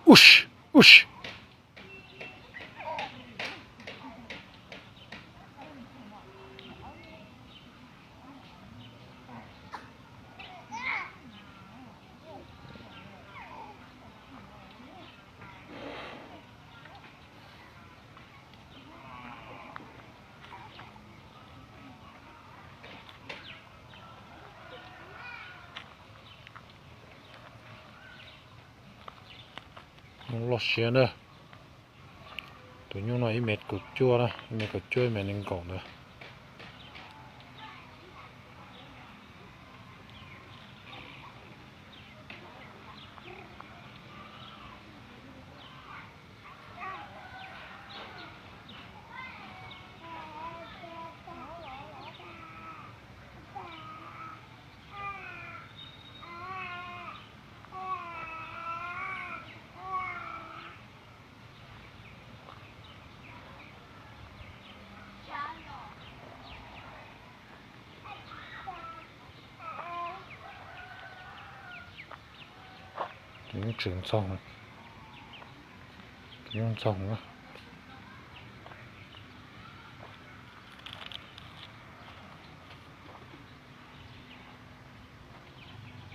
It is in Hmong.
Ush, ush. Nyuj loj siab na. Tus nyuj no ib mev kaum cuaj na, ib mev kaum cuaj ib mev nees nkaum ntawd. Tus nyuj tseem ntxoog, tus nyuj ntxoog.